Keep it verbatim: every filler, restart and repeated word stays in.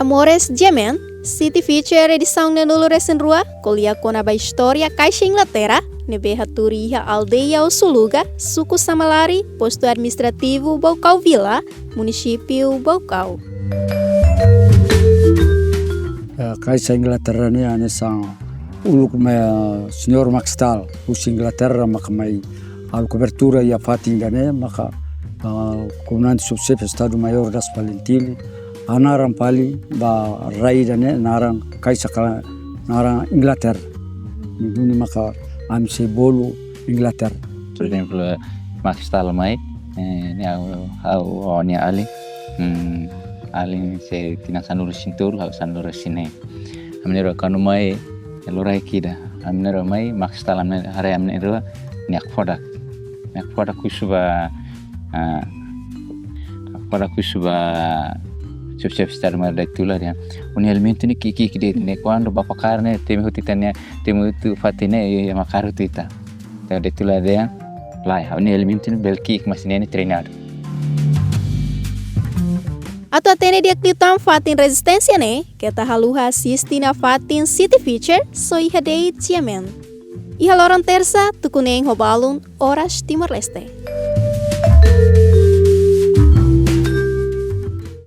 Moris Jemen, City Feature edisaun neenulu resin rua, ko'alia kona-ba istória kaixa Inglaterra, ne'ebé haturi iha aldeia Osuluga, suku Samalari, postu administrativu Baucau Vila, munisípiu Baucau. Eh, kaixa Inglaterra ne'e hanesan uluk mai, eh, Señór Maxtell, husi Inglaterra maka mai halo kobertura iha fatin ida-ne'e, maka, ah, Komandante Subxefe Estadu Maiór Das Valentili hanaran fali ba rai ida-ne'e naran kaixa ka naran Inglaterra. Ne'e duni maka ami sei bolu Inglaterra. Por ezemplu, Maxtell mai, eh, ne'e ha'u, ha'u, ha'u-nia alin, hmm, alin sei tinan sanulu-resin-tolu, ha'u sanulu-resin-neen. Ami na'in-rua kuandu mai, lorokraik ida. Ami na'in-rua mai, Maxtell ami haree ami na'in-rua, nia hakfodak. Nia hakfodak husu ba, ah, hakfodak husu ba Subxefe Estadu Maiór Daitula dehan: Ó-nia elementu ne'e ki'ik-ki'ik de'it, ne'e kuandu bá fakar ne'e temi hotu ita-nia, temi hotu fatin ne'e, eh, maka'as hotu ita. Entaun Daitula dehan: Lae, ha'u-nia elementu ne'e bele ki'ik, mas ne'e treinadu. Atu hatene di'ak liután fatin rezisténsia ne'e, keta haluha asiste nafatin City Feature, só iha de'it Jemen. Iha loron tersa, tuku neen ho balun, oras Timor-Leste.